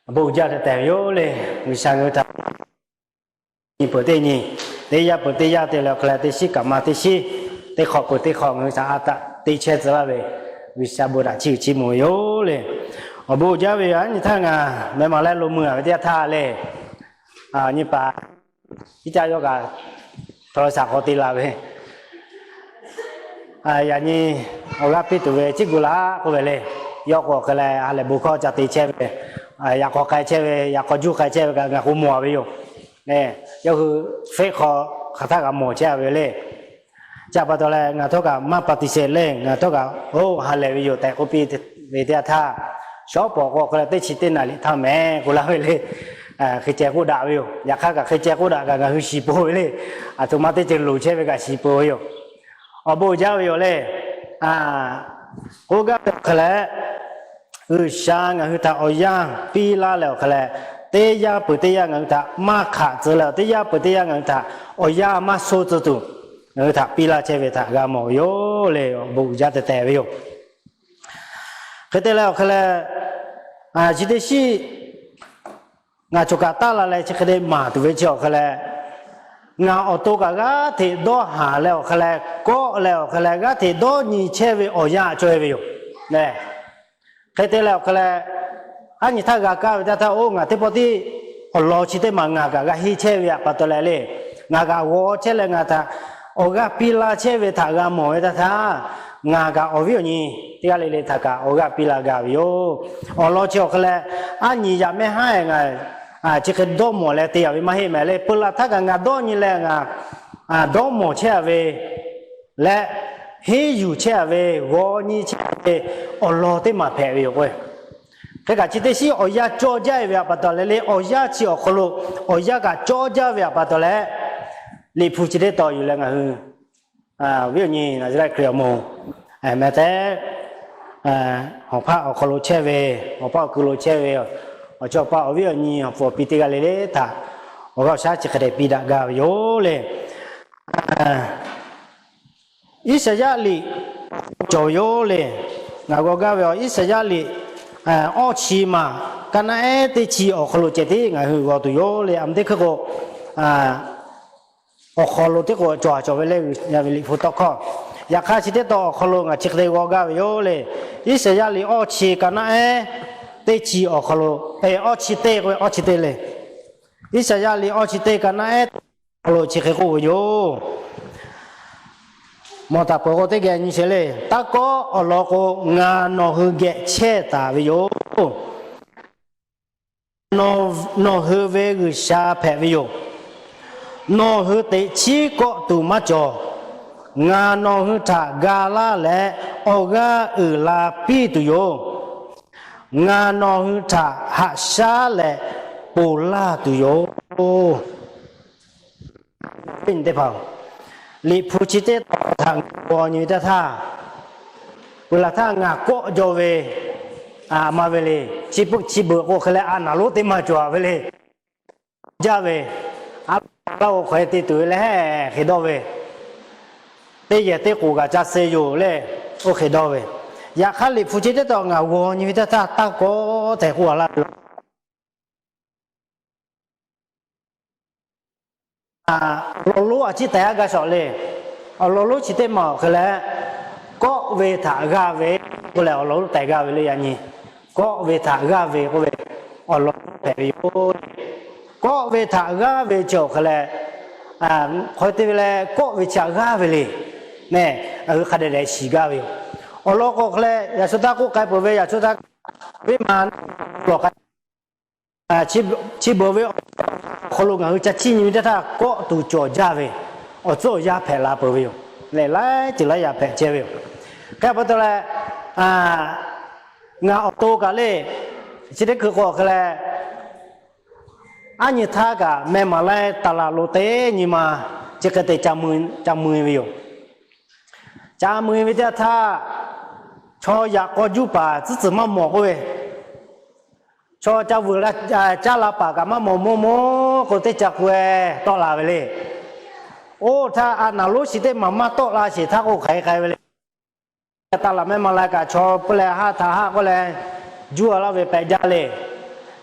Awˬ bon uiˍ jaˇ tehꞈ tehꞈ ve yoˬ le. G'uiˬsha ngaˬ hui htaꞈ nyi peuˬ teˇ nyi, teˇ yanˇ peuˬ teˇ yanˇ te leh awˬ hk'aw leh teˇ shiˉ kaꞈ ma teˇ shiˉ, teˇ hk'awꞈ peuˬ teˇ hk'awꞈ ngaˬ hui htaꞈ a taꞈ te chehˇ tcuh laˇ ve, G'uiˬsha bon htaꞈ chiˇ uiˍ chiˇ mvuh ve yoˬ le. Awˬ bon uiˍ jaˇ ve yoˬ. Aˉ nyi htaˇ ngaˬ meh maˍ leh lo mui a ve teˇ yanˇ htaˇ le, nyi paˍ iˉ caˇ yawˇ kaꞈ htaw shaˍ hk'aw te la ve, yaꞈ nyi awˬ g'aˇ piˇ tuˬ ve ciˉ gu laˇ k'oˆ ve le. Yawˇ k'o hk'e leh ha lehˬ bon hkawˇ ca te chehˇ ve, yaꞈ k'aw k'ai chehˇ ve, yaꞈ k'aw juˇ k'ai chehˇ ve kaꞈ ngaˬ k'o mawˬ ve yoˬ. Yawˇ hui Facebook hk'aˬ htaˇ kaꞈ mawˬ chehˇ ve le. Chi pa taw leh ngaˬ htawˇ kaꞈ maˇ pa tiꞈ sheˍ le, ngaˬ htawˇ kaꞈ oˇ ha lehˬ ve yoˬ tehꞈ k'oˆ piˇ ve teˇ yanˇ htaˇ, shawˉ pawˍ k'o hk'e leh teˇ chi teˇ naˍ liꞈ htaˇ mehˍ k'oˆ laˇ ve le. Hk'e ceh k'oˆ daꞈ ve yoˬ. Yaꞈ hk'aˇ kaꞈ hk'e ceh k'oˆ daꞈ kaꞈ ngaˬ hui shiˍ peuˬ ve le. Aˬ htoꞈ ma teˇ ceuˬ loˍ chehˇ ve kaꞈ shiˍ peuˬ ve yoˬ. Awˬ bon uiˍ jaˇ ve yoˬ le. K'oˆ gaˇ ve hk'e leh, G'uiˬsha ngaˬ hui htaꞈ awˬ yanˇ piˇ laˇ leh awˬ hk'e leh, teˇ yanˇ peuˬ teˇ yanˇ ngaˬ hui htaꞈ maˇ hk'aꞈ tcuh leh, teˇ yanˇ peuˬ teˇ yanˇ ngaˬ hui htaꞈ awˬ yanˇ maˇ sho tcuh tuˬ, ngaˬ hui htaꞈ piˇ laˇ chehˇ ve htaꞈ g'a mawˬ ve yoˬ le. Awˬ bon uiˍ jaˇ tehꞈ tehꞈ ve yoˬ. Hk'e te leh awˬ hk'e leh, chi teˇ shiˉ ngaˬ choˬ kaꞈ taˇ la leh chi hk'e te maˍ tuˬ ve chi awˬ hk'e leh, ngaˬ awˬ to kaꞈ g'aˇ hteꞈ dawˇ haˍ leh awˬ hk'e leh, kawˆ leh awˬ hk'e leh g'aˇ hteꞈ dawˇ nyi chehˇ ve awˬ yanˇ caweh ve yoˬ. Hk'e te leh awˬ hk'e leh, aˉ nyi htaˇ g'a kaˇ ve teˇ htaˇ, oˇ ngaˬ teˇ pawˆ tiˉ awˬ lawn chi teˇ maˬ ngaˬ kaꞈ g'a henˇ chehˇ ve pa taw leh le, ngaˬ kaꞈ g'aw chehˇ leh ngaˬ htaꞈ awˬ g'aˇ piˇ la chehˇ ve htaꞈ g'a mawˬ ve teˇ htaˇ, ngaˬ kaꞈ awˬ viˉ awˬ nyi teˇ g'aˇ le le htaꞈ kaꞈ awˬ g'aˇ piˇ la gaˇ ve yoˬ. Awˬ lawn chi awˬ hk'e leh, aˉ nyi yaꞈ mehˆ haˉ ngaˬ chi hk'e dawˇ mawˬ leh te yaꞈ ve maˇ heˆ mehˍ le. Peu laˬ htaˇ kaꞈ ngaˬ dawˇ nyi leh ngaˬ dawˇ mawˬ chehˇ a ve leh, henˇ yuˬ chehˇ a ve, g'aw nyi chehˇ a ve awˬ lawn teˇ maˬ hpehꞈ ve yoˬ k'o. Hk'e kaꞈ chi teˇ shiˉ awˬ yanˇ cawˇ jaˇ ve pa taw leh le, awˬ yanˇ chi awˬ hk'aw lo awˬ yanˇ kaꞈ cawˇ jaˇ ve pa taw leh, Liꞈ hpu chi teˇ tawn yuˬ leh ngaˬ hui viˉ awˬ nyi Naˍzaˍrehˆ Hkriꞈ awˬ moˍ meh tehˉ, awˬ hpaˇ awˬ hk'aw lo chehˇ ve, awˬ paˇ awˬ ku lo chehˇ ve, awˬ chawˇ awˬ paˇ awˬ viˉ awˬ nyi awˬ pfuhˍ awˬ pi teˇ g'aˇ le le htaꞈ awˬ g'aˇ awˬ shaˉ chi hk'e te piˇ daꞈ gaˇ ve yoˬ le. Iˉsaˍyaˆ liꞈ cawˬ ve yoˬ le. Ngaˬ g'aw gaˇ ve awˬ Iˉsaˍyaˆ liꞈ awˇ chi maˬ, ka naˆ ehˉ teˇ chi awˬ hk'aw lo ceh tiˉ ngaˬ hui g'aw tuˬ yoˬ le. A ma teˇ hkui k'o, awˬ hk'aw lo teˇ k'o cawˬ a cawˬ ve le, Liꞈ hpu tawˇ hkawˇ. Yaꞈ hk'aˇ chi teˇ tawn awˬ hk'aw lo ngaˬ chi hk'e te g'aw gaˇ ve yoˬ le. Iˉsaˍyaˆ liꞈ awˇ chi ka naˆ ehˉ teˇ chi awˬ hk'aw lo, awˇ chi teˇ k'o awˇ chi teˇ le. Iˉsaˍyaˆ liꞈ awˇ chi teˇ ka naˆ ehˉ teˇ chi awˬ hk'aw lo chi hk'e k'oˆ ve yoˬ. Mawˬ taˍ peuˬ k'o teˇ geh nyi sheˍ le. Taˇ kawˆ, awˬ lawn k'o, ngaˬ nawˬ hui geh chehˇ taˍ ve yoˬ. Nawˬ hui ve G'uiˬsha hpehꞈ ve yoˬ. Nawˬ hui teꞈ chiˉ kawˆ tuˬ maˇ cawˬ. Ngaˬ nawˬ hui htaꞈ ga laˇ leh awˬ g'aˇ uiˍ la piˇ tuˬ yoˬ. Ngaˬ nawˬ hui htaꞈ haꞈ shaˉ leh ponˬ laˇ tuˬ yoˬ. Teˇ hpaˍ, Liꞈ hpu chi teˇ tawn htaꞈ ngaˬ g'aw nyi ve teˇ htaˇ, peuˬ laˬ htaˇ ngaˬ kawˆ jaw ve, a ma ve le. Chi beuꞈ k'o hk'e leh a naˍ lonˉ teˇ maˬ cawˬ ve le. Jaˇ ve, a laˇ o hk'aw e te tuˬ ve leh hk'e dawˇ ve, teˇ yehˬ teˇ k'oˍ kaꞈ ca suh yoˬ le. Oˇ hk'e dawˇ ve, yaꞈ hk'aˇ Liꞈ hpu chi teˇ tawn ngaˬ g'aw nyi ve teˇ htaˇ taˇ kawˆ tehꞈ k'oˆ a laˇ ve awˬ lawn lonˉ a ciˉ taiˍ a gaˇ shawˍ le. Awˬ lawn lonˉ chi teˇ maˬ awˬ hk'e leh, kawˆ ve htaꞈ g'aˇ ve k'oˆ leh awˬ lawn lonˉ taiˍ g'aˇ ve le. Yaꞈ nyi kawˆ ve htaꞈ g'aˇ ve k'oˆ ve awˬ lawn lonˉ hpehꞈ ve yoˬ. Kawˆ ve htaꞈ g'aˇ ve chi awˬ hk'e leh, hk'aw te ve leh kawˆ ve chi htaꞈ g'aˇ ve le. Neˇ, ngaˬ hui hk'a dehꞈ dehꞈ shiˍ gaˇ ve yoˬ. Awˬ lawn k'o hk'e leh yaꞈ shu htaˇ k'oˆ k'ai peuˬ ve, yaꞈ shu htaˇ ve ma lawˬ k'ai chi beuꞈ ve awˬ hk'aw lo ngaˬ hui ca chiˇ nyi ve teˇ htaˇ kawˆ tuˬ cawˬ jaˇ ve awˬ tcuhˉ awˬ yanˇ hpehꞈ la peuˬ ve yoˬ. Lehˬ laiˉ ceuˬ laiˉ yaꞈ hpehꞈ chehˇ ve yoˬ. Hk'e pa taw leh, ngaˬ awˬ to kaꞈ le, chi teˇ hkui k'o hk'e leh, aˉ nyi htaˇ kaꞈ meh maˍ laiˉ taˍ laˬ lo teˇ nyi ma chi hk'e te ca mui ve yoˬ. Ca mui ve teˇ htaˇ, chaw yaꞈ k'aw juˇ paˍ tcuhˉ tcuhˬ maˇ mawˬ k'oˆ ve, chaw ca vuiˬ caˇ la paˍ kaꞈ maˇ mawˬ, maˇ mawˬ k'o teˇ ca k'o e tawˆ la ve le. Oˇ htaˇ a naˍ lonˉ shi teˇ maˬ maˇ tawˆ la sheˍ htaˇ k'o hk'aˬ hk'e k'ai ve le. Taˍ laˬ meh maˍ la kaꞈ chaw peuˬ leh haˆ htaꞈ haˆ k'oˆ leh juˇ a laˇ ve pehꞈ jaˇ le.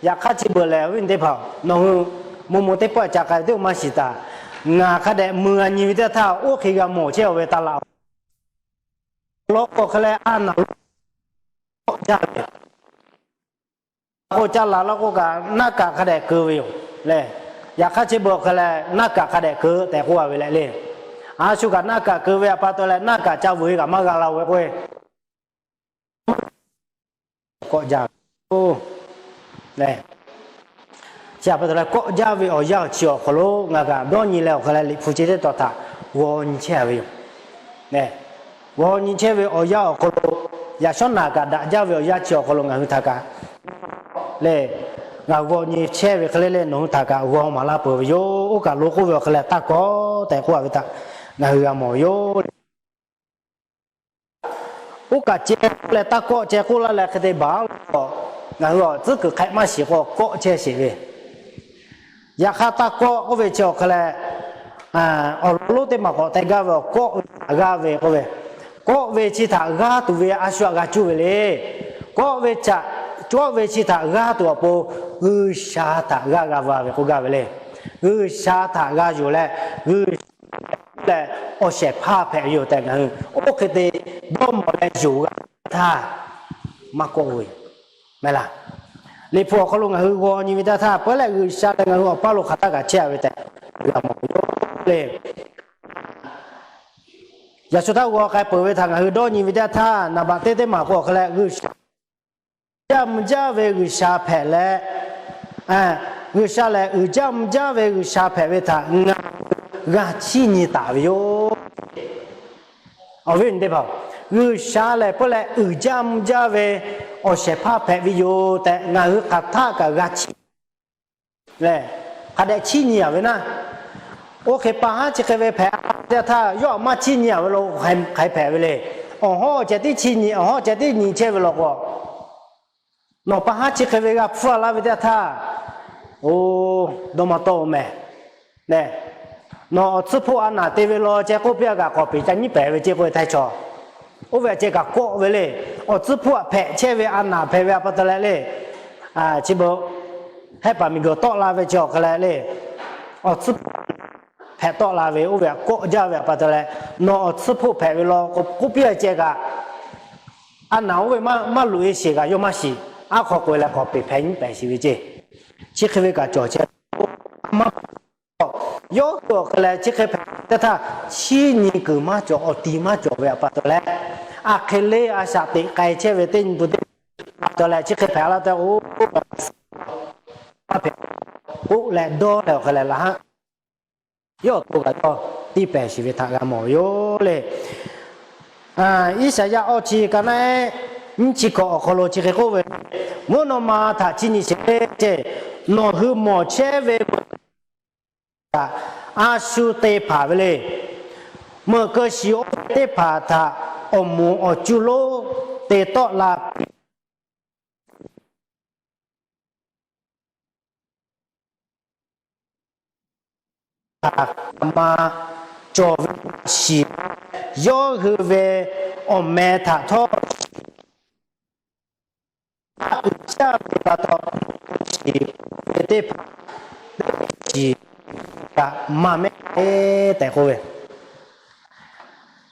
Yaꞈ hk'aˇ chi beuꞈ lehˬ, awˬ viˉ teˇ hpaˍ, nawˬ hui mvuh mvuh teˇ pawˆ ca k'ai ve teˇ maˇ shiˍ taˍ. Ngaˬ hk'a dehꞈ mui a nyi ve teˇ htaˇ, oˇ hk'e g'a mawˬ chehˇ-oˬ ve taˇ laꞈ. Awˬ lawn k'o hk'e leh a naˍ lo kawˆ jaˇ ve, k'o ca laˬ la k'o kaꞈ naˆ kaꞈ hk'a dehꞈ keu ve yoˬ le. Yaꞈ hk'aˇ chi beuꞈ hk'e leh naˆ kaꞈ hk'a dehꞈ keu tehꞈ k'oˆ a ve leh le. A shu kaꞈ naˆ kaꞈ keu ve a pa taw leh naˆ kaꞈ ca vuiˬ ve kaꞈ maˇ g'a la-o ve k'o, kawˆ jaˇ ve le. Chi a pa taw leh kawˆ jaˇ ve awˬ yanˇ awˬ chi awˬ hk'aw lo ngaˬ kaꞈ dawˇ nyi leh awˬ hk'e leh Liꞈ hpu chi teˇ tawn htaꞈ g'aw nyi chehˇ ve yoˬ. G'aw nyi chehˇ ve awˬ yanˇ awˬ hk'aw lo, yaꞈ shawˉ naˬ kaꞈ daꞈ jaˇ ve awˬ yanˇ chi awˬ hk'aw lo ngaˬ hui htaꞈ kaꞈ le, ngaˬ g'aw nyi chehˇ ve hk'e le le nawˬ hui htaꞈ kaꞈ g'aw maˍ laˇ peuˬ ve yoˬ. Oˇ kaꞈ lo k'oˆ ve awˬ hk'e leh taˇ kawˆ tehꞈ k'oˆ a ve htaꞈ ngaˬ hui g'a mawˬ ve yoˬ le. Oˇ kaꞈ ceh k'oˆ leh taˇ kawˆ ceh k'oˆ laˇ leh hk'e te baˬ lo k'o, ngaˬ hui awˬ tcuhˉ kuiˬ hk'ehꞈ maˇ shiˍ k'o kawˆ chehˇ sheˍ ve. Yaꞈ hk'aˇ taˇ kawˆ k'oˆ ve chi awˬ hk'e leh, awˬ lawn lonˉ teˇ maˬ k'awꞈ te gaˇ ve awˬ kawˆ ve htaꞈ g'aˇ ve k'oˆ ve, kawˆ ve chi htaꞈ g'aˇ tuˬ ve a shu htaꞈ g'a cuˇ ve le. Kawˆ ve, kawˆ ve chi htaꞈ g'aˇ tuˬ awˬ pon G'uiˬsha htaꞈ g'aˇ g'a va ve k'oˆ gaˇ ve le. G'uiˬsha htaꞈ g'a yuˬ leh, G'uiˬsha leh awˬ shehˍ hpaˇ hpehꞈ ve yoˬ tehꞈ ngaˬ hui oˇ hk'e te dawˇ mawˬ leh yonˍ g'a htaˇ, maˇ kawˆ ve yoˬ. Mehˍ laˇ. Liꞈ hpu awˬ hk'aw lo ngaˬ hui g'aw nyi ve teˇ htaˇ, peuˬ leh G'uiˬsha leh ngaˬ hui awˬ paˇ lo hk'aˬ htaˇ kaꞈ chehˇ a ve tehꞈ g'a mawˬ ve yoˬ le. Yaꞈ shu htaˇ g'aw k'ai peuˬ ve htaꞈ ngaˬ hui dawˇ nyi ve teˇ htaˇ, naˍ baꞈ teˇ teˇ maˬ k'o awˬ hk'e leh G'uiˬsha jaˇ mvuh jaˇ ve G'uiˬsha hpehꞈ leh, G'uiˬsha lehˬ uiˍ jaˇ mvuh jaˇ ve G'uiˬsha hpehꞈ ve htaꞈ ngaˬ hui g'a chiˇ nyi taˍ ve yoˬ. Awˬ viˉ awˬ nyi teˇ hpaˍ, G'uiˬsha lehˬ peuˬ leh uiˍ jaˇ mvuh jaˇ ve awˬ shehˍ hpaˇ hpehꞈ ve yoˬ tehꞈ ngaˬ hui hk'aˬ htaˆ kaꞈ g'a chiˇ leh, hk'a dehꞈ chiˇ nyi a ve naˆ. Oˇ hk'e pa haˉ chi hk'e ve hpehꞈ a ve teˇ htaˇ, yawˇ maˇ chiˇ nyi a ve lo hk'aˬ hk'e hpehꞈ ve le. Awˬ hawˉ ceh tiˉ chiˇ nyi, awˬ hawˉ ceh tiˉ nyi chehˇ ve law k'o, nawˬ pa haˉ chi hk'e ve g'a hpfuhˇ a laˇ ve teˇ htaˇ, o, dawˇ maˇ tawˆ-o mehˍ. Nawˬ awˬ tcuhˉ hpoˆ a naˍ te ve law ceh k'oˆ piˇ a kaꞈ k'awꞈ peꞈ ca nyiˉ pehˍ ve ceh k'oˆ ve htaiˇ chaw, oˇ ve a ceh kaꞈ kawˆ ve le. Awˬ tcuhˉ hpoˆ htaꞈ hpehꞈ chehˇ ve a naˍ hpehꞈ ve a pa taw leh le, chi beuꞈ hehˉ paˍ miˬguiˬ tawˆ la ve chi awˬ hk'e leh le, awˬ tcuhˉ hpoˆ hpehꞈ tawˆ la ve oˇ ve htaꞈ kawˆ jaˇ ve a pa taw leh, nawˬ awˬ tcuhˉ hpoˆ hpehꞈ ve law k'o k'oˆ piˇ a ceh kaꞈ, a naˍ oˇ ve maˇ loꞈ-e sheˍ kaꞈ yawˇ maˇ shiˍ. Aˉ hk'aw k'oꞈ-e leh k'awꞈ peꞈ hpehꞈ nyiˉ pehˍ shiˍ ve ceh. Chi hk'e ve kaꞈ cawˬ chehˇ. Maˇ pa taw, yawˇ hui awˬ hk'e leh chi hk'e hpehꞈ teˇ htaˇ, chiˇ nyi kuiˬ maˇ cawˬ, awˬ ti maˇ cawˬ ve a pa taw leh, a hk'e le a shaꞈ teꞈ k'ai chehˇ ve teˇ nyi pun teˇ pa taw leh chi hk'e hpehꞈ la tehꞈ, o, maˇ hpehꞈ, k'oˆ leh dawˇ leh awˬ hk'e leh laꞈ haˉ yawˇ awˬ to kaꞈ yawˇ tiˇ pehˍ shiˍ ve htaꞈ g'a mawˬ ve yoˬ le. Iˉsaˍyaˆ awˇ chi ka naˆ eˉ nyiˇ chi hkawꞈ awˬ hk'aw lo chi hk'e k'oˆ ve, Mvuhˇ naw ma htaꞈ chiˇ nyi sheˍ ceˇ. Nawˬ hui mawˬ chehˇ ve meuꞈ kaꞈ a shu te hpanˍ ve le. Meuꞈ keu shiˍ oˇ ve teˇ hpaˍ htaꞈ awˬ moˍ awˬ cuˇ lonˉ te tawˆ la piˇ htaꞈ kaꞈ maˇ cawˬ ve shiˍ leh, yawˇ hui ve awˬ meh htaꞈ htawˇ shiˍ, taˆ uiˍ jaˇ ve pa taw, shiˍ ve teˇ hpaˍ teˇ shiˍ kaꞈ maˇ mehˆ k'ai tehꞈ k'oˆ ve.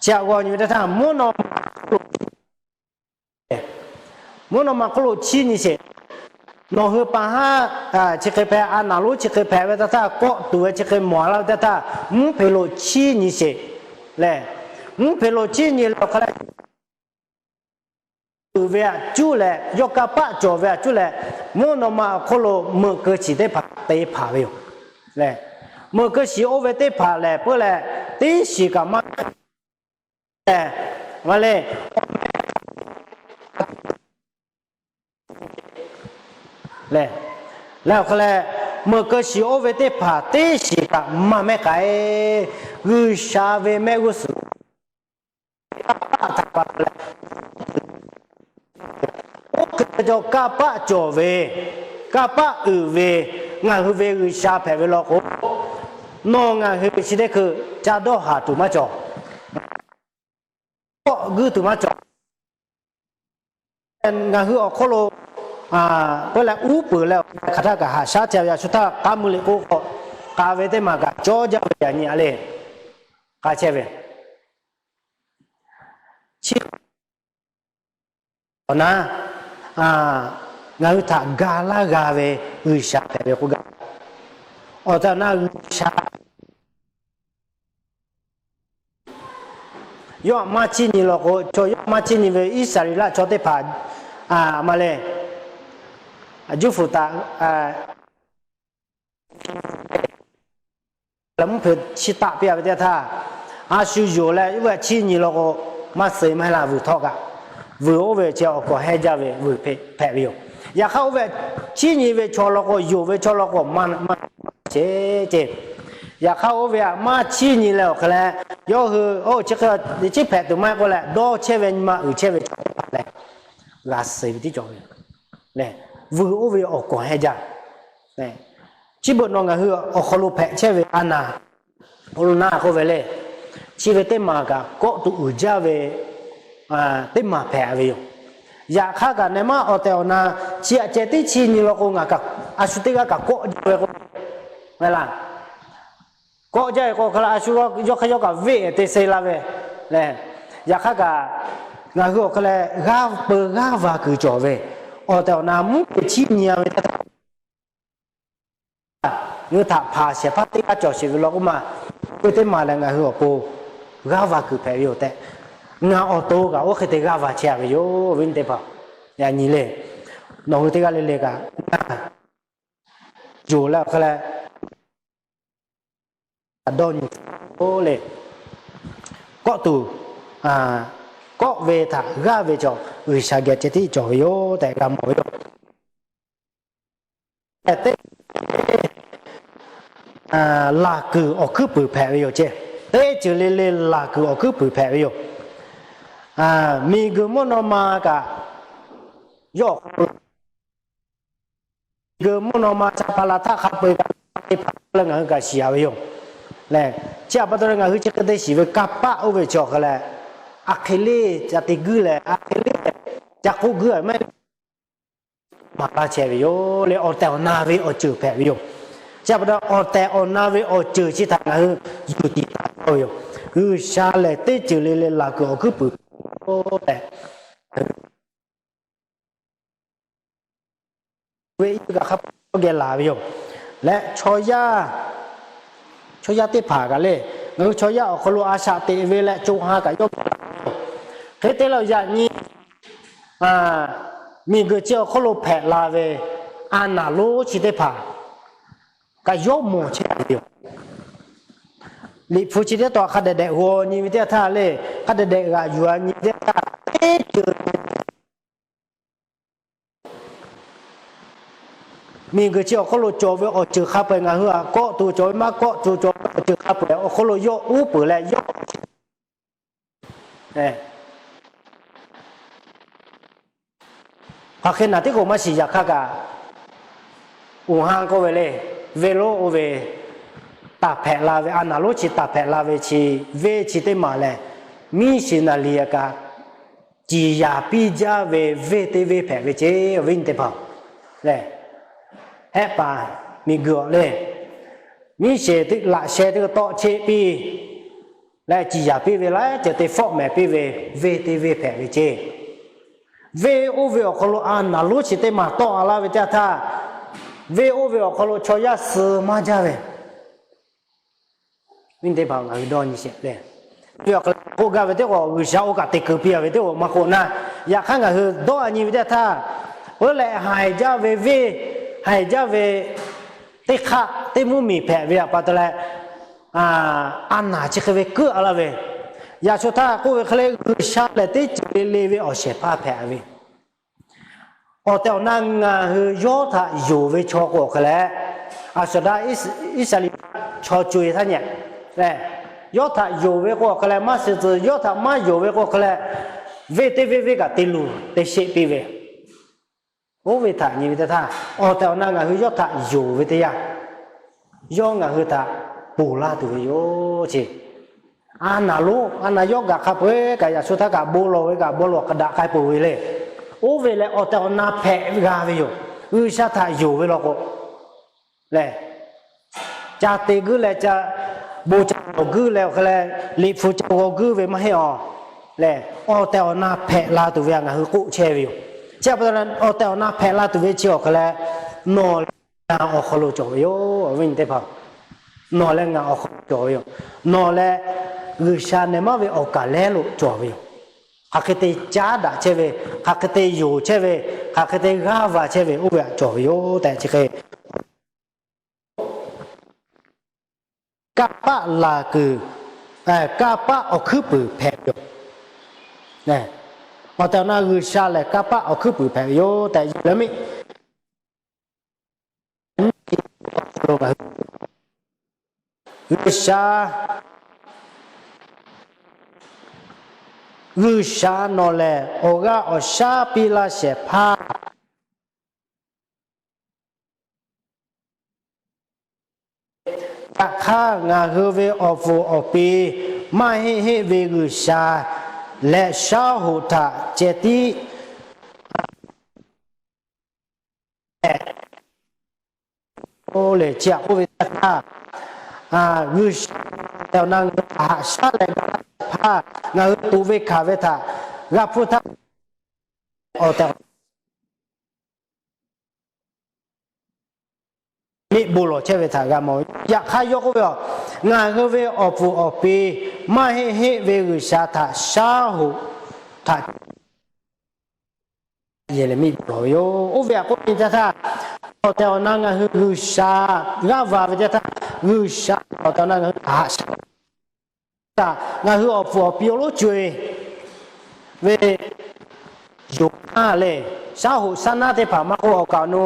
Chi htaꞈ g'aw nyi ve teˇ htaˇ, mvuhˇ naw ma hk'oˆ lo mvuhˇ naw ma hk'oˆ lo chiˇ nyi sheˍ. Nawˬ hui pa haˉ chi hk'e hpehꞈ, a naˍ lonˉ chi hk'e hpehꞈ ve teˇ htaˇ, kawˆ tuˬ ve chi hk'e mawˬ a laˇ ve teˇ htaˇ, mvuhˇ hpeꞈ lo chiˇ nyi sheˍ le. Mvuhˇ hpeꞈ lo chiˇ nyi leh awˬ hk'a leh uiˍ ve htaꞈ cuˇ leh, yawˇ kanˇ paˆ cawˬ ve htaꞈ cuˇ leh, mvuhˇ naw ma awˬ hk'oˆ lo meuꞈ keu shiˍ teˇ hpaˍ te hpanˍ ve yoˬ le. Meuꞈ keu shiˍ oˇ ve teˇ hpaˍ lehˬ peuˬ leh, teˇ shiˍ kaꞈ maˇ k'ai leh, a le, leh, leh awˬ hk'a leh, meuꞈ keu shiˍ oˇ ve teˇ hpaˍ teˇ shiˍ kaꞈ maˇ mehˆ k'ai. G'uiˬsha ve mehˆ g'uˇ suhˍ kanˇ paˆ htaꞈ pa taw leh, oˇ hk'e cawˬ kanˇ paˆ cawˬ ve, kanˇ paˆ uiˍ ve, ngaˬ hui ve G'uiˬsha hpehꞈ ve law k'o, nawˬ ngaˬ hui chi teˇ hkui ca dawˇ haˍ tuˬ maˇ cawˬ. Kawˆ guiˇ tuˬ maˇ cawˬ. Ngaˬ hui awˬ hk'oˆ lo k'oˆ leh uˉ peunˍ leh awˬ hk'aˬ htaˇ kaꞈ haꞈ shaˉ chehˇ ve, yaꞈ shu htaˇ k'aˉ mui liꞈ k'oˆ k'o, k'a ve teˇ maˬ kaꞈ cawˇ jaˇ ve yaꞈ nyi a le. K'a chehˇ ve chi awˬ na, ngaˬ hui htaꞈ ga laˇ g'a ve G'uiˬsha hpehꞈ ve k'oˆ gaˇ. Awˬ tehˬ awˬ na G'uiˬsha yawˇ htaꞈ maˇ chiˇ nyi law k'o, chaw yawˇ htaꞈ maˇ chiˇ nyi ve Iˉsaˍreˍlaˆ chaw teˇ hpaˍ ma lehˬ, juˇ fuˍ taꞈ leh mvuhˇ hpeuꞈ chiˇ taˆ piˇ a ve teˇ htaˇ, a shu yonˍ leh yawˇ ve htaꞈ chiˇ nyi law k'o, maˇ suh maˇ heˆ laˇ vuiˬ htawˆ kaꞈ, vuiˬ oˇ ve chi awˬ kawˍ hehnˇ jaˇ ve vuiˬ hpehꞈ ve yoˬ. Yaꞈ hk'aˇ oˇ ve chiˇ nyi ve chaw law k'o, yonˍ ve chaw law k'o, maˇ maˇ chehˇ ceˇ. Yaꞈ hk'aˇ oˇ ve htaꞈ maˇ chiˇ nyi leh awˬ hk'aw leh, yawˇ hui oˇ chi hk'e chiˉ hpehꞈ tuˬ maˇ heˆ k'oˆ leh, dawˇ chehˇ ve nyi ma uiˍ chehˇ ve chaw teˇ hpaˍ lehˬ, g'a suh ve tiˉ cawˬ ve lehˬ, vuiˬ oˇ ve awˬ kawˍ hehnˇ jaˇ. Chi beuꞈ nawˬ ngaˬ hui awˬ hk'aw lo hpehꞈ chehˇ ve a naˍ, awˬ lo na k'oˆ ve le, chi ve teˇ maˬ kaꞈ kawˆ tuˬ uiˍ jaˇ ve teˇ maˬ hpehꞈ ve yoˬ. Yaꞈ hk'aˇ kaꞈ neh maˇ awˬ tehˬ awˬ na chi aꞈ ceh tiˉ chiˇ nyi law k'o, ngaˬ a shu teˇ g'aˇ kaꞈ kawˆ jaˇ ve k'o, kawˆ jaˇ ve k'o hk'a leh a shu yawˇ hk'aˇ yawˇ kaꞈ veˆ te suh la ve lehˬ, yaꞈ hk'aˇ kaꞈ ngaˬ hui awˬ hk'aw leh g'aˇ peu g'aˇ va kuiˬ cawˬ ve, awˬ tehˬ awˬ na mvuhˇ hpeuꞈ chiˇ nyi a ve teˇ htaˇ, ngaˬ hui htaꞈ hpanˍ shehˍ hpaˇ teˇ g'aˇ cawˬ sheˍ ve law k'oˆ ma, oˇ ve teˇ maˬ lehˬ ngaˬ hui awˬ pon g'aˇ va kuiˬ hpehꞈ ve yoˬ tehꞈ, ngaˬ awˬ to kaꞈ oˇ hk'e te g'aˇ va chehˇ a ve yoˬ. Awˬ viˉ nyi teˇ hpaˍ, yaꞈ nyi le, nawˬ hui teˇ g'aˇ le le kaꞈ, yonˍ leh awˬ hk'aw leh dawˇ nyi le, kawˆ tuˬ, kawˆ ve htaꞈ g'aˇ ve cawˬ G'uiˬsha geh ceh tiˉ cawˬ ve yoˬ tehꞈ g'a mawˬ ve yoˬ. Teˇ laˬ kuiˬ awˬ hkuiˉ puiˍ hpehꞈ ve yoˬ ceˇ. Teˇ ceuˬ le le laˬ kuiˬ awˬ hkuiˉ puiˍ hpehꞈ ve yoˬ. Miˬguiˬ mvuhˇ naw ma kaꞈ yawˇ awˬ hk'aw lo, miˬguiˬ mvuhˇ naw ma Caˇ hpaˍ laˬ htaˆ hk'a peu-eˬ kaꞈ teˇ hpaˍ leh ngaˬ hui kaꞈ shiˍ a ve yoˬ. Lehˬ, chi htaꞈ pa taw leh ngaˬ hui chi hk'e te shiˍ ve kanˇ paˆ oˇ ve chi awˬ hk'aw leh, a hk'e le ca te guiˇ leh a hk'e le ca k'oˆ guiˇ a maˇ heˆ, maˍ laˇ chehˇ ve yoˬ le. Awˬ tehˬ awˬ na ve awˬ ceuˬ hpehꞈ ve yoˬ. Chi htaꞈ pa taw awˬ tehˬ awˬ na ve awˬ ceuˬ chi htaꞈ ngaˬ hui yuˬ tiˍ taˍ cawˇ ve yoˬ. G'uiˬsha lehˬ teˇ ceuˬ le le laˬ kuiˬ awˬ hkuiˉ puiˍ hpehꞈ ve yoˬ tehꞈ, ve iˉ kaꞈ hk'a peuˬ geh laˬ ve yoˬ. Leh chaw yaˇ, chaw yaˇ teˇ hpaˍ kaꞈ le, ngaˬ hui chaw yaˇ awˬ hk'aw lo a shaꞈ teꞈ ve leh co ha kaꞈ yawˇ geh laˬ ve yoˬ. Hk'e te leh yaꞈ nyi miˬguiˬ chi awˬ hk'oˆ lo hpehꞈ la ve a naˍ lonˉ chi teˇ hpaˍ kaꞈ yawˇ mawˬ chehˇ ve yoˬ. Liꞈ hpu chi teˇ taw hk'a dehꞈ dehꞈ g'aw nyi ve teˇ htaˇ le, hk'a dehꞈ dehꞈ g'aꞈ yuˬ a nyi ve teˇ htaˇ, teˇ ceuˬ miˬguiˬ chi awˬ hk'oˆ lo cawˬ ve awˬ ceuˬ hk'a peu-eˬ ngaˬ hui htaꞈ kawˆ tuˬ cawˬ ve maˇ kawˆ tuˬ cawˬ ve awˬ ceuˬ hk'a peu-eˬ awˬ hk'oˆ lo yawˇ uˉ peunˍ leh yawˇ hk'aˬ hk'e naˬ tiˉ k'o maˇ shiˍ. Yaꞈ hk'aˇ kaꞈ, Wuˍhanˍ k'oˆ ve le, venˇ lonˉ oˇ ve taˍ hpehꞈ la ve, a naˍ lonˉ chi taˍ hpehꞈ la ve chi, venˇ chi teˇ maˬ lehˬ, miˉ sheˍ naˍ liꞈ kaꞈ ciˍ yanˍ piˇ jaˇ ve venˇ teˇ venˇ hpehꞈ ve ceˇ. Awˬ viˉ nyi teˇ hpaˍ lehˬ, Hehˆ paˍ miˬguiˬ awˬ le, miˉ sheˍ teˇ laꞈ sheh teˇ tawˆ cheˆ piˇ leh ciˍ yanˍ piˇ ve laiˉ ceuˬ te fawˆ mehˍ piˇ ve venˇ teˇ venˇ hpehꞈ ve ceˇ. Venˇ oˇ ve awˬ hk'aw lo a naˍ lonˉ chi teˇ maˬ tawˆ a laˇ ve teˇ htaˇ, venˇ oˇ ve awˬ hk'aw lo chaw yaˇ suh maˇ jaˇ ve teˇ hpaˍ ngaˬ hui dawˇ nyi sheˍ le. Ve awˬ hk'aw lo k'oˆ gaˇ ve teˇ k'o, G'uiˬsha oˇ kaꞈ te keu piˇ a ve teˇ k'o maˇ k'oˆ naˇ. Yaꞈ hk'aˇ ngaˬ hui dawˇ a nyi ve teˇ htaˇ, peuˬ leh haiˬ jaˇ ve venˇ, haiˬ jaˇ ve teˇ hk'aˆ teˇ mvuhˇmiˬ hpehꞈ ve a pa taw leh, a naˍ chi hk'e ve keuˆ a laˇ ve, yaꞈ shu htaˇ k'oˆ ve hk'e le, G'uiˬsha lehˬ teˇ ceuˬ le le ve awˬ shehˍ hpaˇ hpehꞈ ve awˬ tehˬ awˬ na ngaˬ hui yawˇ htaꞈ yonˍ ve chaw k'o awˬ hk'e leh, a shuˍ daꞈ Iˉsaˍreˍlaˆ chaw co-e htaˇ nyi lehˬ, yawˇ htaꞈ yonˍ ve k'o awˬ hk'e leh maˇ suh tcuh, yawˇ htaꞈ maˇ yonˍ ve k'o awˬ hk'e leh, venˇ teˇ venˇ venˇ kaꞈ te luˬ te sheˆ piˇ ve, oˇ ve htaꞈ nyi ve teˇ htaˇ, awˬ tehˬ awˬ na ngaˬ hui yawˇ htaꞈ yonˍ ve teˇ yanˇ, yawˇ ngaˬ hui htaꞈ ponˬ laˇ tuˬ ve yoˬ ceˇ. A naˍ lonˉ, a naˍ yawˇ gaˬ hk'a peu-eˬ kaꞈ yaꞈ shu htaˇ kaꞈ bon lawˬ ve kaꞈ bon lawˬ hk'a daꞈ k'ai peuˬ ve le. Oˇ ve lehˬ awˬ tehˬ awˬ na hpehꞈ g'a ve yoˬ. G'uiˬsha htaꞈ yonˍ ve law k'o lehˬ, ca te guiˇ leh, bon ca nawˬ guiˇ leh awˬ hk'e leh, liꞈ hpu ca g'aw guiˇ ve maˇ heˆ awˬ lehˬ, awˬ tehˬ awˬ na hpehꞈ la tuˬ ve htaꞈ ngaˬ hui k'oˆ chehˇ ve yoˬ. Chi pa taw leh awˬ tehˬ awˬ na hpehꞈ la tuˬ ve chi awˬ hk'e leh, nawˬ leh ngaˬ awˬ hk'aw lo cawˬ ve yoˬ. Awˬ viˉ nyi teˇ hpaˍ, nawˬ leh ngaˬ awˬ hk'aw lo cawˬ ve yoˬ. Nawˬ leh G'uiˬsha nehˬ maˇ ve awˬ kaˍ lehˉ lo cawˬ ve yoˬ. Hk'aˬ hk'e te caˉ daꞈ chehˇ ve, hk'aˬ hk'e te yonˍ chehˇ ve, hk'aˬ hk'e te g'aˇ va chehˇ ve, oˇ ve htaꞈ cawˬ ve yoˬ tehꞈ chi hk'e, kanˇ paˆ laˬ kuiˬ, kanˇ paˆ awˬ hkuiˉ puiˍ hpehꞈ ve yoˬ. Awˬ tehˬ awˬ na G'uiˬsha lehˬ kanˇ paˆ awˬ hkuiˉ puiˍ hpehꞈ ve yoˬ tehꞈ yehˬ leh miˇ G'uiˬsha, G'uiˬsha nawˬ lehˬ awˬ g'aˇ awˬ shaˉ piˇ laˇ shehˍ hpaˇ. Yaꞈ hk'aˇ ngaˬ hui ve awˬ pfuhˍ awˬ pi maˇ heˆ heˆ ve G'uiˬsha leh shaˉ hoꞈ htaꞈ ceh tiˉ lehˬ, chi htaꞈ k'oˆ ve teˇ htaˇ, G'uiˬsha awˬ tehˬ awˬ na ngaˬ hui htaꞈ haꞈ shaˉ leh g'a laˇ shehˍ hpaˇ, ngaˬ hui tuꞈ ve hkanˍ ve htaꞈ g'a hpuˇ htaˇ, awˬ tehˬ miˆ bon lawˬ chehˇ ve htaꞈ g'a mawˬ ve. Yaꞈ hk'aˇ yawˇ k'oˆ ve, ngaˬ hui ve awˬ pfuhˍ awˬ pi maˇ heˆ heˆ ve G'uiˬsha htaꞈ shaˉ hoꞈ htaꞈ yehˬ leh miˆ bon lawˬ ve yoˬ. Oˇ ve htaꞈ k'oˆ ve teˇ htaˇ, awˬ tehˬ awˬ na ngaˬ hui G'uiˬsha g'aˇ va ve teˇ htaˇ, G'uiˬsha awˬ tehˬ awˬ na ngaˬ hui htaꞈ haꞈ shaˉ htaˇ, ngaˬ hui awˬ pfuhˍ awˬ pi awˬ lonˉ co-e ve yoˬ hk'aˇ lehˬ, shaˉ hoꞈ shaˉ naˉ teˇ hpaˍ maˇ k'oˆ awˬ kaꞈ awˬ nu,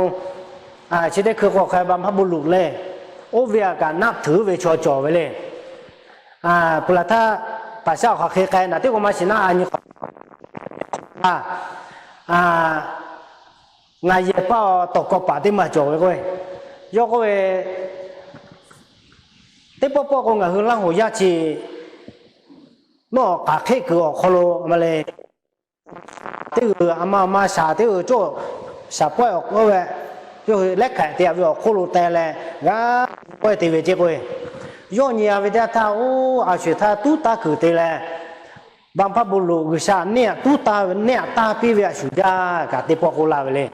chi teˇ hkui k'o hk'a Baˍhpaˇbuˍluꞈ lehˬ, oˇ ve htaꞈ kaꞈ naˆ htuiˍ ve chaw cawˬ ve le. Peuˬ laˬ htaˇ, paˍ shaˉ awˬ hk'aˬ hk'e k'ai naˍ teˇ k'o maˇ shiˍ naˉ a nyi k'awꞈ a, ngaˬ yehˬ paˇ tawˍ kawˇ paˍ teˇ maˬ cawˬ ve k'o, yawˇ k'oˆ ve, teˇ pawˆ pawˆ k'o ngaˬ hui Laˇ hoꞈ yaˇ chi mvuhˇ awˬ k'aˍ hk'eˆ kuiˬ awˬ hk'aw lo ma le, teˇ g'uiˬ a ma a ma shaˍ teˇ g'uiˬ cawˇ shaˍ pawehˇ awˬ k'oˆ ve, yawˇ hui lehˉ hk'aꞈ te a ve awˬ hk'oˆ lo te leh g'a pawehˇ te ve ce k'o, yawˇ nyi a ve teˇ htaˇ, oˇ a sho-eˬ htaˇ tuˉ taˇ kuiˬ te leh, Baˍhpaˇbuˍluꞈ G'uiˬsha neˇ htaꞈ tuˉ taˇ ve, neˇ htaꞈ taˇ piˇ ve a shu jaˇ kaꞈ teˇ pawˆ k'oˆ laˇ ve le.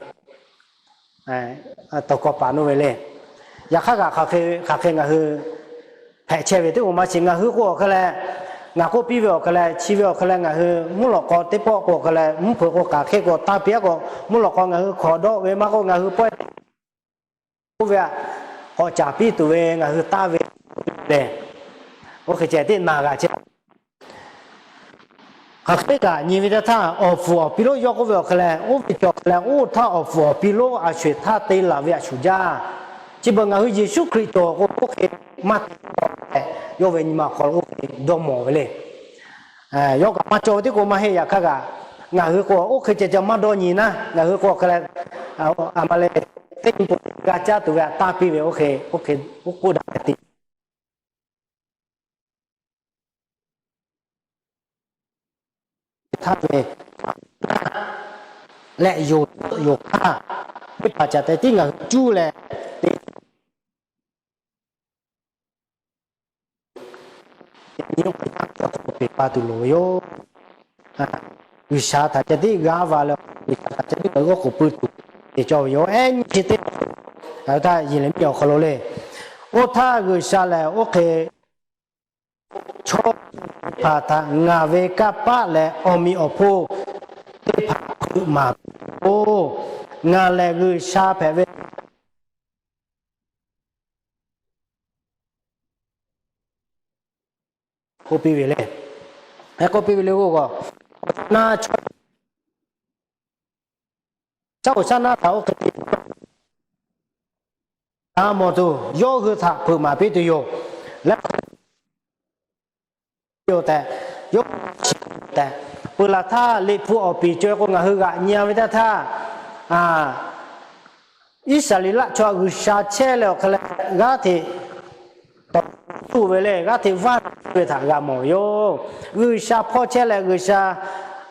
Tawˍ kawˇ paˍ nuˇ ve le. Yaꞈ hk'aˇ kaꞈ hk'aˬ hk'e ngaˬ hui hpehꞈ chehˇ ve teˇ g'aˇ maˇ shiˍ. Ngaˬ hui k'o awˬ hk'e leh, ngaˬ k'oˆ piˇ ve awˬ hk'e leh, chi ve awˬ hk'e leh ngaˬ hui mvuhˇ lawꞈ k'aw teˇ pawˆ k'o awˬ hk'e leh, mvuhˇ hpeuꞈ k'o k'aˍ hk'e k'o taˇ piˇ a k'o, mvuhˇ lawꞈ k'aw ngaˬ hui hkawˍ dawˆ ve maˇ k'oˆ, ngaˬ hui pawehˇ te k'oˆ ve htaꞈ k'awꞈ caˍ piˇ tuˬ ve ngaˬ hui taˇ ve lehˬ, oˇ hk'e ceh teˇ naˬ g'a chehˇ. Hk'aˬ hk'e kaꞈ nyi ve teˇ htaˇ, awˬ pfuhˍ awˬ pi lonˉ yawˇ k'oˆ ve awˬ hk'e leh, oˇ ve cawˬ hk'e leh oˇ htaˇ awˬ pfuhˍ awˬ pi lonˉ a sho-eˬ htaˇ te laˬ ve a shu jaˇ. Chi beuꞈ ngaˬ hui Yeˍsuˆ Hkriꞈ cawˬ k'o oˇ hk'e maˇ te tehꞈ, yawˇ ve nyi ma hk'aw lo oˇ hk'e dawˇ mawˬ ve le. Yawˇ kaꞈ maˇ cawˬ ve teˇ k'o maˇ heˆ. Yaꞈ hk'aˇ kaꞈ ngaˬ hui k'o oˇ hk'e ceh ceh maˇ dawˇ nyi naˉ, ngaˬ hui k'o awˬ hk'e leh, a ma le, teˇ nyi po g'a caˇ tuˬ ve htaꞈ taˇ piˇ ve oˇ hk'e, oˇ hk'e oˇ k'oˆ daꞈ ve te htaˇ ve leh yoˬ, yoˬ hk'aˇ, teˇ hpaˍ caꞈ te tiˉ ngaˬ hui cuˇ leh te nyi k'o, peˬ pa tuˬ loˍ ve yoˬ. G'uiˬsha htaꞈ ceh tiˉ g'aˇ va leh, G'uiˬsha htaꞈ ceh tiˉ ngaˬ hui g'awˇ k'oˍ pui tuˬ te cawˇ ve yoˬ. Ehˉ nyi chi teˇ hpaˍ, a, taˇ yeˬ leh miˇ awˬ hk'aw lo le. Oˇ htaˇ G'uiˬsha lehˬ oˇ hk'e chaw teˇ hpaˍ htaꞈ ngaˬ ve kanˇ paˆ leh awˬ meꞈ awˬ hponˇ teˇ hpaˍ hpeuꞈ maˍ piˇ-oˬ. Ngaˬ lehˬ G'uiˬsha hpehꞈ ve k'oˆ piˇ ve le. K'oˆ piˇ ve le k'o, na chaw shaˉ hoꞈ shaˉ naˉ htaꞈ oˇ hk'e te g'a mawˬ tuˬ, yawˇ hui htaꞈ hpeuꞈ maˍ piˇ tuˬ yoˬ. Leh yoˬ tehꞈ, yawˇ hui shiˍ tehꞈ, peuˬ laˬ htaˇ Liꞈ hpu awˬ piˍ caweh k'o ngaˬ hui g'aꞈ nyi-a ve teˇ htaˇ, Iˉsaˍreˍlaˆ chaw G'uiˬsha chehˇ leh awˬ hk'e leh g'aˇ hteꞈ tawˍ tuˬ ve le, g'aˇ hteꞈ vaˇ ve htaꞈ g'a mawˬ ve yoˬ. G'uiˬsha hpawˇ chehˇ leh G'uiˬsha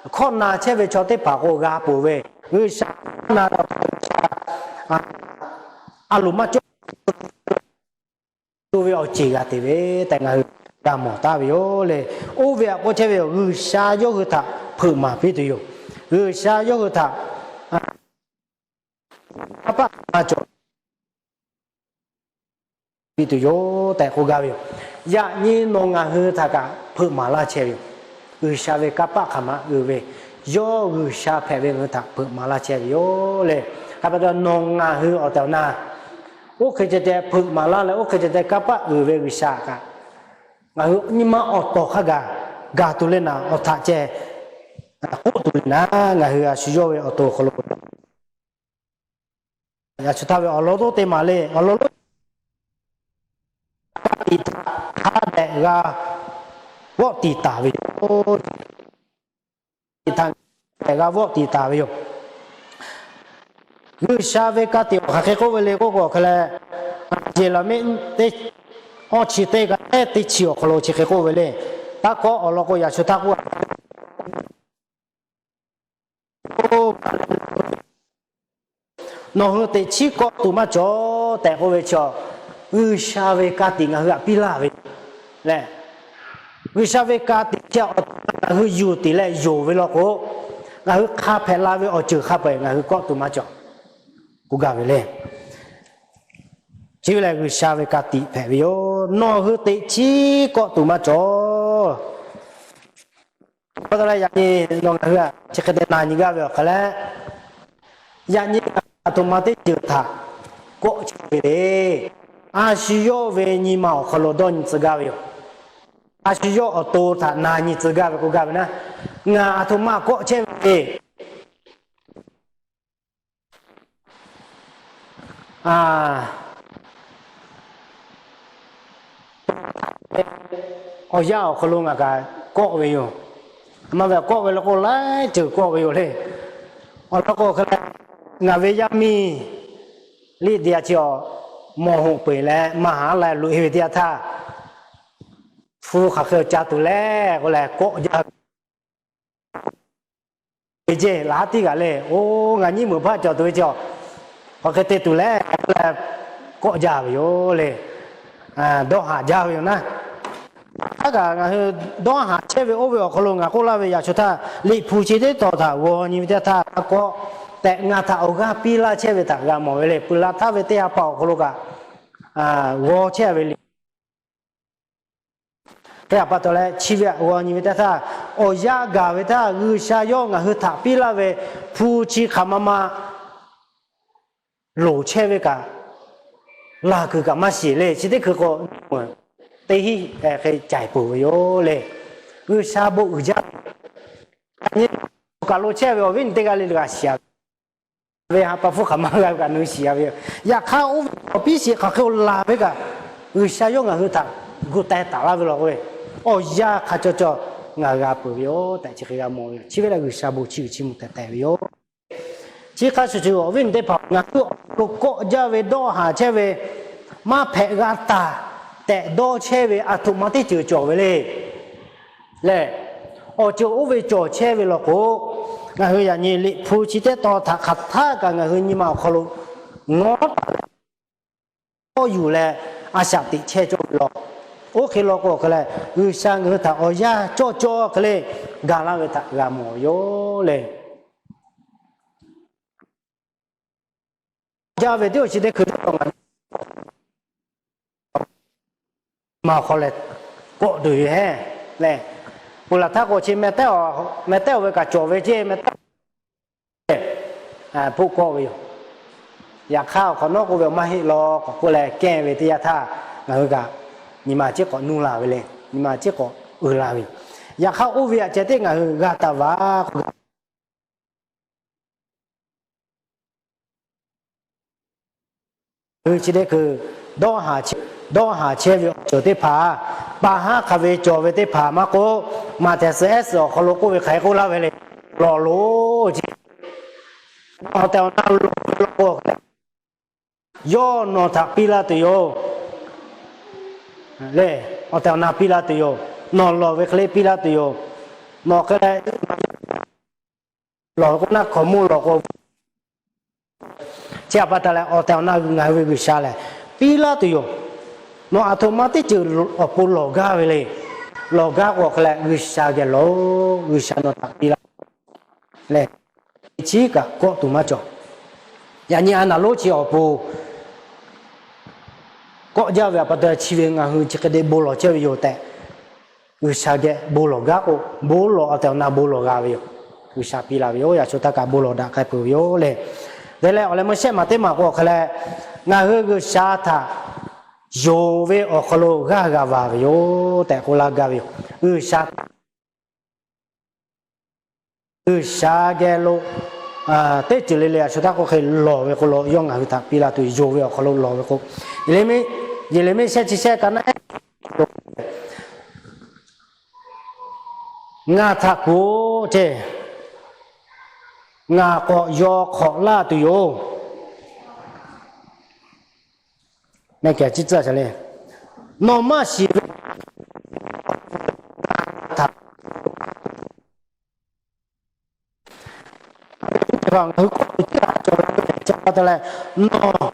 hkawˇ na chehˇ ve chaw teˇ hpaˍ k'o g'a peuˬ ve G'uiˬsha na leh awˬ hk'aw lo G'uiˬsha a loˍ maˇ cawˇ to ve awˬ ceˬ g'a te ve tehꞈ ngaˬ hui g'a mawˬ taˍ ve yoˬ le. Oˇ ve htaꞈ k'oˆ chehˇ ve yoˬ. G'uiˬsha yawˇ hui htaꞈ hpeuꞈ maˍ piˇ tuˬ yoˬ. G'uiˬsha yawˇ hui htaꞈ kanˇ paˆ hk'aˬ ma cawˬ piˇ tuˬ yoˬ tehꞈ k'oˆ gaˇ ve yoˬ. Yaꞈ nyi nawˬ ngaˬ hui htaꞈ kaꞈ hpeuꞈ maˍ laˇ chehˇ ve yoˬ. G'uiˬsha ve kanˇ paˆ hk'aˬ ma uiˍ ve, yawˇ G'uiˬsha hpehꞈ ve ngaˬ hui htaꞈ hpeuꞈ maˍ laˇ chehˇ ve yoˬ le. Hk'a pa taw nawˬ ngaˬ hui awˬ tehˬ awˬ na oˇ hk'e ceh ceh hpeuꞈ maˍ laˇ leh oˇ hk'e ceh ceh kanˇ paˆ uiˍ ve G'uiˬsha kaꞈ ngaˬ hui nyi ma awˬ tawˍ hk'a gaˬ gaˬ tuˬ le naˍ, awˬ htaꞈ ceh k'oˆ tuˬ le naˍ, ngaˬ hui a shu yawˇ ve awˬ to awˬ hk'aw lo yaꞈ shu htaˇ ve awˬ lawn lonˉ teˇ maˬ le. Awˬ lawn lonˉ, ka tiꞈ htaꞈ hk'a dehꞈ g'a vawˆ tiˍ taˍ ve yoˬ. Tiꞈ htaꞈ hk'a dehꞈ g'a vawˆ tiˍ taˍ ve yoˬ. G'uiˬsha ve ka tiꞈ awˬ hk'aˬ hk'e k'oˆ ve le k'oˆ k'o, awˬ hk'e leh Yeˍraˍmiˆ teˇ awˇ chi teˇ g'aˇ ehˉ teˇ chi awˬ hk'aw lo chi hk'e k'oˆ ve le. Taˇ kawˆ, awˬ lawn k'o yaꞈ shu htaˇ k'oˆ a Nawˬ hui teꞈ chiˉ kawˆ tuˬ maˇ cawˬ tehꞈ k'oˆ ve chi, G'uiˬsha ve ka tiꞈ ngaˬ hui htaꞈ piˇ laˇ ve le. G'uiˬsha ve ka tiꞈ chi awˬ to ngaˬ hui yuˬ tiˍ leh yonˍ ve law k'o, ngaˬ hui hk'a hpehꞈ la ve awˬ ceuˬ hk'a peu-eˬ ngaˬ hui kawˆ tuˬ maˇ cawˬ k'oˆ gaˇ ve le. Chi ve lehˬ G'uiˬsha ve ka tiꞈ hpehꞈ ve yoˬ. Nawˬ hui teꞈ chiˉ kawˆ tuˬ maˇ cawˬ. Yaꞈ nyi nawˬ ngaˬ hui chi hk'e te na nyi gaˇ ve awˬ hk'aˬ leh, yaꞈ nyi aˬ htoꞈ ma teˇ ceuˬ htaꞈ kawˆ chehˇ ve le. A shu yawˇ ve nyi ma awˬ hk'aw lo dawˇ nyi tcuh gaˇ ve yoˬ. A shu yawˇ awˬ to htaꞈ na nyi tcuh gaˇ ve k'oˆ gaˇ ve naˆ, ngaˬ aˬ htoꞈ ma kawˆ chehˇ ve le. Awˬ yanˇ awˬ hk'aw lo ngaˬ kaꞈ kawˆ ve yoˬ. Maˇ ve kawˆ ve law k'o laiˉ ceuˬ kawˆ ve yoˬ le. Awˬ lawn k'o hk'e leh, ngaˬ ve yaˇ miˇ Liˇdiˍaˍ chi awˬ mawˬ hoꞈ peu-eˬ leh maˇ haˉ la loꞈ-e ve teˇ yanˇ htaˇ, hpu hk'aˬ hk'e ca tuˬ le k'oˆ leh kawˆ jaˇ ve ceˇ. Laˬ haˉ tiˉ g'aꞈ le. Oˇ, ngaˬ nyiˇ meunˍ hpaˇ cawˬ tuˬ ve chi, hk'aˬ hk'e te tuˬ le k'oˆ leh kawˆ jaˇ ve yoˬ le. Dawˇ haˍ jaˇ ve yoˬ naˆ. Hk'aˬ kaꞈ ngaˬ hui dawˇ haˍ chehˇ ve oˇ ve awˬ hk'aw lo ngaˬ k'oˆ laˇ ve yaꞈ shu htaˇ, Liꞈ hpu chi teˇ tawn htaꞈ g'aw nyi ve teˇ htaˇ k'awꞈ tehꞈ ngaˬ htaꞈ awˬ g'aˇ piˇ laˇ chehˇ ve htaꞈ g'a mawˬ ve le. Peuˬ la htaˇ ve teˇ ha pa awˬ hk'aw lo kaꞈ g'aw chehˇ ve le. Hk'e a pa taw leh chi ve htaꞈ g'aw nyi ve teˇ htaˇ, awˬ yanˇ gaˬ ve htaˇ G'uiˬsha yawˇ ngaˬ hui htaꞈ piˇ laˇ ve hpu chi hk'aˬ ma ma loˍ chehˇ ve kaꞈ, laˬ kuiˬ kaꞈ maˇ shiˍ le. Chi teˇ hkui k'o, teˇ hinˉ hk'e caiˬ peuˬ ve yoˬ le. G'uiˬsha bon uiˍ jaˇ ve, nyi kaꞈ lo chehˇ ve awˬ viˉ nyi teˇ g'aˇ le le g'a shiˍ a ve, ve ha pa hpfuhˇ hk'aˬ ma g'a ve kaꞈ nu shiˍ a ve yoˬ. Yaꞈ hk'aˇ oˇ ve awˬ piˉ shiˍ hk'aˬ hk'e laˬ ve kaꞈ, G'uiˬsha yawˇ ngaˬ hui htaꞈ gu teh taˍ laˇ ve law k'o ve, awˬ yanˇ hk'a caw caw ngaˬ g'a peuˬ ve yoˬ tehꞈ chi hk'e g'a mawˬ ve yoˬ. Chi ve lehˬ G'uiˬsha bon chiˇ uiˍ chiˇ mvuh tehꞈ tehꞈ ve yoˬ. Chi hk'a shuˍ shuˍ awˬ viˉ nyi teˇ hpaˍ, ngaˬ hui awˬ hk'aw lo kawˆ jaˇ ve dawˇ haˍ chehˇ ve maˇ hpehꞈ g'a taˍ tehꞈ dawˇ chehˇ ve aˬ htoꞈ ma teˇ ceuˬ cawˬ ve le. Lehˬ, awˬ ceuˬ oˇ ve cawˬ chehˇ ve law k'o, ngaˬ hui yaꞈ nyi Liꞈ hpu chi teˇ tawn htaꞈ hk'aˬ htaˇ kaꞈ ngaˬ hui nyi ma awˬ hk'aw lo ngawˉ taˍ leh kawˆ yuˬ leh a shaꞈ teꞈ chehˇ cawˇ ve law. Oˇ hk'e law k'o hk'e leh, G'uiˬsha ngaˬ hui htaꞈ awˬ yanˇ cawˇ cawˇ hk'e le gaˬ laˇ ve htaꞈ g'a mawˬ yoˬ le. Jaˇ ve teˇ awˬ chi teˇ hkui teˇ tawn ngaˬ hui ma awˬ hk'aw leh kawˆ tuˬ yoˬ hehˉ le. Peuˬ laˬ htaˇ k'o chi meh tehˉ awˬ ve kaꞈ cawˬ ve ceˇ, meh tehˉ hpoˆ kawˆ ve yoˬ. Yaꞈ hk'aˇ awˬ hk'awꞈ nawˉ k'oˆ ve awˬ maˇ heˆ law k'awꞈ k'oˆ leh kehˇ ve teˇ yanˇ htaˇ, ngaˬ hui kaꞈ nyi ma ciˉ k'awꞈ nuˇ la ve le. Nyi ma ciˉ k'awꞈ uiˍ la ve yoˬ. Yaꞈ hk'aˇ oˇ ve aꞈ ceh tiˉ ngaˬ hui g'a taˍ vaˬ k'o, hui chi teˇ hkui dawˇ haˍ chehˇ ve awˬ ceuˬ teˇ hpaˍ, pa haˉ hk'a ve cawˬ ve teˇ hpaˍ maˇ k'oˆ, Maꞈhtehˍ suhˍ ehˉ suhˍ awˬ hk'aw lo k'oˆ ve hk'aˬ hk'e k'oˆ laˇ ve le. Lawˬ loˬ ceˇ. Awˬ tehˬ awˬ na loˍ ve law k'o, yawˇ nawˬ htaꞈ piˇ laˇ tuˬ yoˬ le. Awˬ tehˬ awˬ na piˇ laˇ tuˬ yoˬ. Nawˬ lawˬ ve hk'e le piˇ laˇ tuˬ yoˬ. Nawˬ hk'e leh lawˬ ve k'o naˆ hkaoˍmonˇ lawˬ k'o Chi htaꞈ pa taw leh awˬ tehˬ awˬ na ngaˬ hui ve G'uiˬsha lehˬ piˇ laˇ tuˬ yoˬ. Nawˬ aˬ htoꞈ ma teˇ ceuˬ awˬ pon lawˬ gaˇ ve le. Lawˬ gaˇ k'o awˬ hk'aw leh G'uiˬsha geh lawˬ, G'uiˬsha nawˬ htaꞈ piˇ laˇ leh, teꞈ chiˉ kaꞈ kawˆ tuˬ maˇ cawˬ. Yaꞈ nyi a naˍ lonˉ chi awˬ pon kawˆ jaˇ ve htaꞈ pa taw chi ve ngaˬ hui chi hk'e te bon lawˬ chehˇ ve yoˬ tehꞈ, G'uiˬsha geh bon lawˬ gaˇ k'o, bon lawˬ awˬ tehˬ awˬ na bon lawˬ g'a ve yoˬ. G'uiˬsha piˇ laˇ ve yoˬ. Yaꞈ shu htaˇ kaꞈ bon lawˬ daꞈ k'ai peuˬ ve yoˬ le. Te leh awˬ leh meuˇ shehˆ maˬ teˇ maˬ k'o awˬ hk'aw leh, ngaˬ hui G'uiˬsha htaꞈ yonˍ ve awˬ hk'aw lo g'aˇ g'a va ve yoˬ tehꞈ k'oˆ laˇ gaˇ ve yoˬ. G'uiˬsha G'uiˬsha geh lo teˇ ceuˬ le le a shu htaˇ k'oˆ hk'e lawˬ ve k'o lo, yawˇ ngaˬ hui htaꞈ piˇ laˇ tuˬ yonˍ ve awˬ hk'aw lo lawˬ ve k'o, Yeˍraˍmiˆ shehˆ chi shehˆ ka naˉ, ngaˬ htaꞈ kuˬ ce, ngaˬ k'awꞈ yaw hk'awꞈ laˇ tuˬ yoˬ. Nawˬ maˇ shiˍ ve htaꞈ ngaˬ hui kawˆ tuˬ teˇ hpaˍ cawˬ ve htaꞈ pa taw leh, nawˬ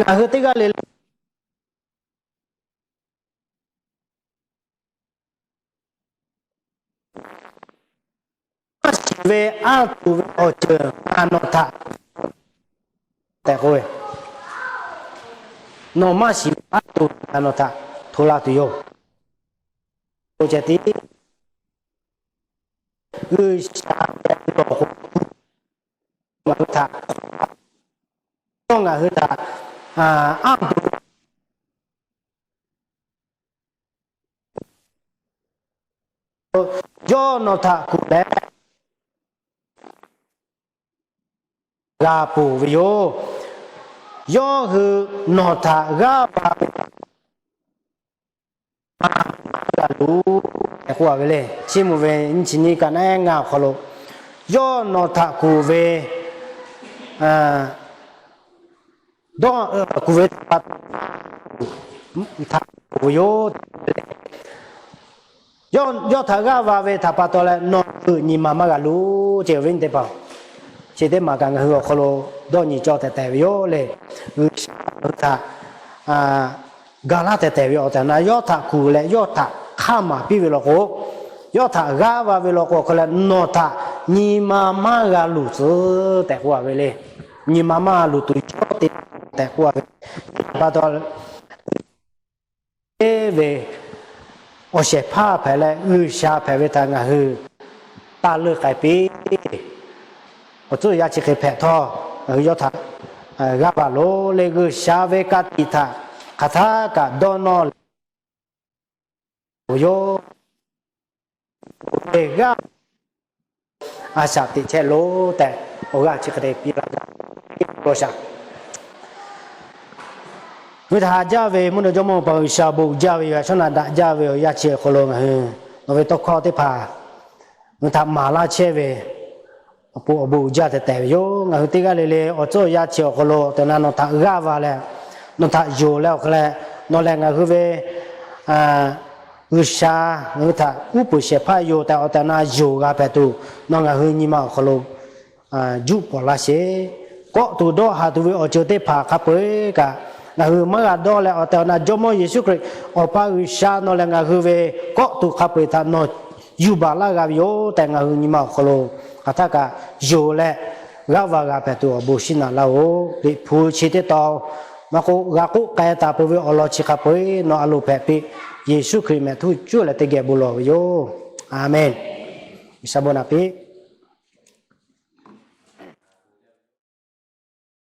ngaˬ hui teˇ g'aˇ le le maˇ shiˍ ve aˉ tuˬ ve awˬ ceuˬ ngaˬ nawˬ htaꞈ tehꞈ k'oˆ ve, nawˬ maˇ shiˍ ve aˉ tuˬ ngaˬ nawˬ htaꞈ hto la tuˬ yoˬ. Oˇ ceh tiˉ G'uiˬsha geh lawˬ k'o, ngaˬ hui htaꞈ, yawˇ ngaˬ hui htaꞈ aˉ tuˬ yawˇ nawˬ htaꞈ kuˬ leh g'a ponˬ ve yoˬ. Yawˇ hui nawˬ htaꞈ g'aˇ va ve htaꞈ maˇ g'a luˬ tehꞈ k'oˆ a ve le. Chiˇ mvuh ve nyiˇ chi nyiˇ ka naˉ ngaˇ awˬ hk'aw lo, yawˇ nawˬ htaꞈ kuˬ ve, dawˇ kuˬ ve htaꞈ pa taw, htaꞈ kuˬ ve yoˬ. Yawˇ htaꞈ g'aˇ va ve htaꞈ pa taw leh nawˬ hui nyi ma maˇ g'a luˬ ce, awˬ viˉ nyi teˇ hpaˍ-oˬ. Chi teˇ maˬ kaꞈ ngaˬ hui awˬ hk'aw lo dawˇ nyi cawˇ tehˬ tehˬ ve yoˬ le. G'uiˬsha ngaˬ hui htaꞈ ga laˇ tehˬ tehˬ ve awˬ tehˬ awˬ na yawˇ htaꞈ kuˬ leh yawˇ htaꞈ hk'aˇ maˍ piˇ ve law k'o, yawˇ htaꞈ g'aˇ va ve law k'o awˬ hk'aw leh nawˬ htaꞈ nyi ma maˇ g'a luˬ tcuh tehꞈ k'oˆ a ve le. Nyi ma maˇ g'a luˬ tuˬ yawˇ te tehꞈ k'oˆ a ve pa taw ve awˬ shehˍ hpaˇ hpehꞈ leh G'uiˬsha hpehꞈ ve htaꞈ ngaˬ hui taˇ leuˆ k'ai piˇ. Awˬ tcuhˉ yaˇ chi hk'e hpehꞈ htawˇ, ngaˬ hui yawˇ htaꞈ g'aˇ va loˬ le. G'uiˬsha ve ka tiꞈ htaꞈ hk'aˬ htaˇ kaꞈ dawˇ nawˇ leh yoˬ. G'aˇ a shaꞈ teꞈ chehˇ loˬ tehꞈ awˬ g'aˇ chi hk'e te piˇ laˇ gaˇ ve shaˍ. Ngaˬ hui htaꞈ haꞈ jaˇ ve mvuhˇ naw Jawˇmawˇ Awˬ pa G'uiˬsha, bon uiˍ jaˇ ve yoˬ. Chaw naꞈ daꞈ jaˇ ve awˬ yanˇ chi awˬ hk'aw lo ngaˬ hui nawˬ ve tawˇ hkawˇ teˇ hpaˍ ngaˬ hui htaꞈ maˍ laˇ chehˇ ve awˬ pon awˬ bon uiˍ jaˇ tehˬ tehˬ ve yoˬ. Ngaˬ hui teˇ g'aˇ le le awˬ tcuhˉ awˬ yanˇ chi awˬ hk'aw lo awˬ tehˬ awˬ na nawˬ htaꞈ g'aˇ va leh, nawˬ htaꞈ yonˍ leh awˬ hk'aw leh nawˬ lehˬ ngaˬ hui ve G'uiˬsha ngaˬ hui htaꞈ uˉ peunˍ shehˍ hpaˇ yoˬ tehꞈ awˬ tehˬ awˬ na yonˍ g'a hpehꞈ tuˬ, nawˬ ngaˬ hui nyi ma awˬ hk'aw lo juˆ pawˍ laˇ sheˍ. Kawˆ tuˬ dawˇ haˍ tuˬ ve awˬ ceuˬ teˇ hpaˍ hk'a peu-eˬ kaꞈ ngaˬ hui maˇ g'a dawˇ leh, awˬ tehˬ awˬ na Jawˇmawˇ Yeˍsuˆ Hkriꞈ Awˬ pa G'uiˬsha nawˬ lehˬ ngaˬ hui ve kawˆ tuˬ hk'a peu-eˬ htaꞈ nawˬ yuˬ baˬ laˇ g'a ve yoˬ tehꞈ, ngaˬ hui nyi ma awˬ hk'aw lo hk'aˬ htaˇ kaꞈ yonˍ leh g'aˇ va g'a hpehꞈ tuˬ awˬ bon shiˉ naꞈ laˇ-oˬ. Liꞈ hpu chi teˇ tawn maˇ k'oˆ, g'a k'oˆ k'ai taˍ peuˬ ve awˬ lawn chi hk'a peu-eˬ nawˬ a loˍ hpehꞈ piˇ. Yeˍsuˆ Hkriꞈ mehˍ htuˇ cuˇ leh teˇ geh bon lawˬ ve yoˬ. Aˍmenˍ. G'uiˬsha bon naꞈ piˇ.